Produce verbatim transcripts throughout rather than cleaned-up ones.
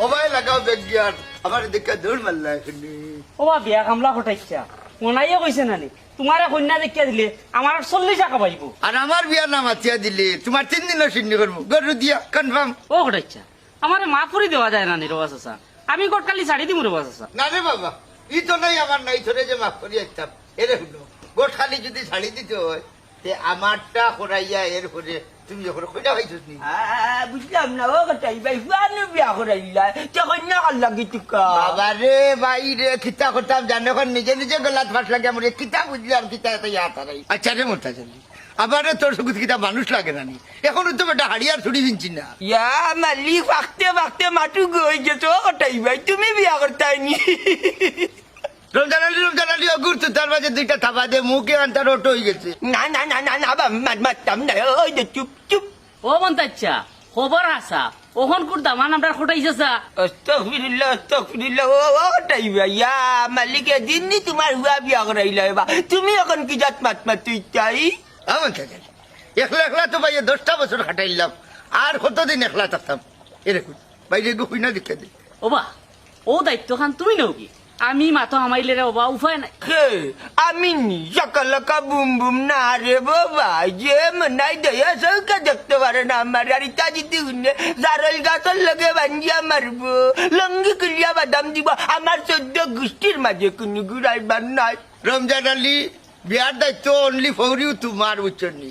ও ভাই, লাগাও break gear, আমার দেখে দৌড় মারলা এখানে। ও বা, বিয়া কামলা ঘটাইছা, মনাইয়ে কইছে না নি, তোমারে কইন্যা দেখিয়া দিলে আমার চল্লিশ টাকা পাইবো। আর আমার বিয়ার নাম মাতিয়া দিলে তোমার তিন দিনও শিন্নি করবো, গরু দিয়া, কনফার্ম। ও ঘটাইছা, আমারে মাফ করি দেওয়া যায় না নি রে বা চাচা, আমি গটকালি ছাড়ি দিমু রে বা চাচা। না রে বাবা, ই তো নাই আমার নাই, তোরে যে মাফ করি আইতাম। এরে হুনো, গটকালি যদি ছাড়ি দিতে হয়, তে আমারটা করাইয়া এর পরে তুমি যখন কইনা পাইছস নি? আ, বুঝলাম না, ও ঘটাই ভাই, ফুয়ানু বিয়া করাইলা, তে কইনা কার লাগি তুকা? বাবা রে, ভাই রে, কিতা করতাম জানে, এখন নিজে নিজে গলাত ফাঁস লাগে, আমার কিতা বুঝলি আর কিতা এত ইয়া তারাই। আচ্ছা রে মোটা জানি, আবার তোর চকুত কিতা মানুষ লাগে না নি? এখনো তো বেটা হাড়ি আর চুড়ি কিনছি না। ইয়া মালিক, ফাঁকতে ফাঁকতে মাটু গই গেছে, ও ঘটাই ভাই, তুমি বিয়া করতায় নি? রমজান আলী, রমজান আলী, অগুর তো তার মাঝে দুইটা থাবা দে, মুখে আনতার অটো হয়ে গেছে। না, না, না, না, না, বা, মা-, মারতাম না, ওই যে চুপ, চুপ। ও মন্তাচ্ছা, খবর হাছা, অখনকুর দামান আমরার কটাইছে চা। আস্তাগফিরুল্লাহ, আস্তাগফিরুল্লাহ, ও, ও, ঘটাই ভাই, ইয়া মালিক, এদিন নি তোমার হুয়া বিয়া করাইলা এবা, তুমি এখন কি জাত মাত মাত তুই চাই? আমার কাছে একলা একলা তো ভাই দশটা বছর খাটাইলাম, আর কতদিন একলা থাকতাম? এরকম বাইরে গো কইনা দেখে দে। ওবা, ও দায়িত্ব খান তুমি নেও কি? আমি মাথা হামাইলে রে বাবা, উপায় নাই। হে, আমি নি, শাকালাকা বুম বুম না রে বাবা, যে মনাই দেয়া চৌকে দেখতে পারে না আমার, আর ইতা যদি হুনে, জারল গাছর লগে বান্ধিয়া মারবো, লঙ্গি খুলিয়া বাদাম দিব, আমার চোদ্দ গুষ্টির মাঝে কোনো ঘুরাইবার নাই। রমজান আলী, বিয়ার দায়িত্ব only ফৌরিও তোমার, বুঝছো নি?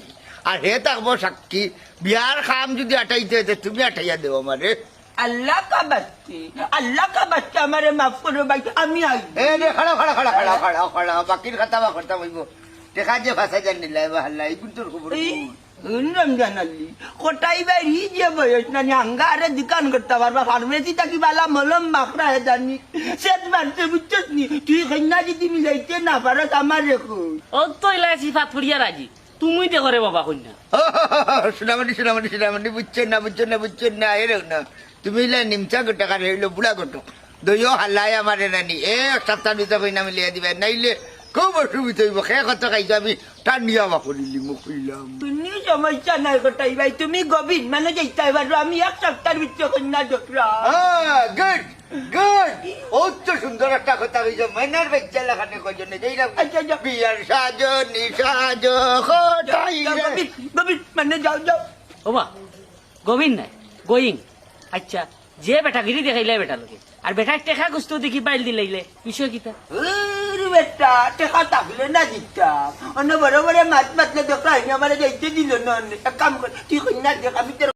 আর হে থাকবো সাক্ষী, বিয়ার কাম যদি আটাইতে হয়, তে তুমি আটাইয়া দেও আমারে। আল্লাহ কা বাস্তে, আল্লাহ কা বাস্তে আমারে মাফ করো ভাই, আমি আই। এ রে, খাড়া, খাড়া, খাড়া, খাড়া, খাড়া, খাড়া, বাকির কথা বা করতাম হইব। দেখা যে ফাঁসা জান নিলাই, বা হাল্লা, এই গুণ তোর খবর এই গুণ। হুন রমজান আলী, কটাই ভাইর ই যে বয়স না, নি আঙ্গা আরে দোকান করতে পারবা, ফার্মেসি থাকি বালা মলম মাখরা হে জানি, সেট মারতে বুঝছস নি? তুই কইনা যদি মিলাইতে না পারস, আমার রেখো। ও তো ইলাই সিফাত ফুরিয়া রাজি। তুমি দেখো রে বাবা কইনা। সোনামণি, সোনামণি, সোনামণি, বুঝছো না, বুঝছো না, বুঝছো না, এরে না। তুমি ইলা নিমচা গোটা কারে হইলো বুড়া গোটো। দইও হালাই আমারে নানি। এক সপ্তাহ ভিতরে কইনা মিলিয়া দিবা, নাইলে খুব অসুবিধা হইব। খে কত খাইছো আমি টানিয়া বাকরিলি মুখ হইলাম। তুমি সমস্যা নাই কটাই ভাই, তুমি গভীর মানে যাইতে পারো, আমি এক সপ্তাহের ভিতরে কইনা দেখলাম। হ্যাঁ, গুড। গুড। ও তো সুন্দর একটা কথা কইছো, ময়নার বাচ্চা লাখানে কইছো না, যাই না। আচ্ছা, আচ্ছা। বিয়ার সাজনি সাজো, কটাই যাও, রে। গভীর, গভীর, মানে যাও, যাও। ওবা, গভীর নাই, গোয়িং। আচ্ছা, যে বেটাগিরি দেখাইলে বেটা লোকে, আর বেটার টেকা গুস্ত দেখি বাইল দিলাইলে, বিষয় কিতা? ওর বেটা, টেকা থাকলে না দিতাম। অন্য বড় বড় মাত মাতলে দেখা হয়নি, আমার যাইতে দিল না। এক কাম কর, তুই কইনা দেখ, আমি তোর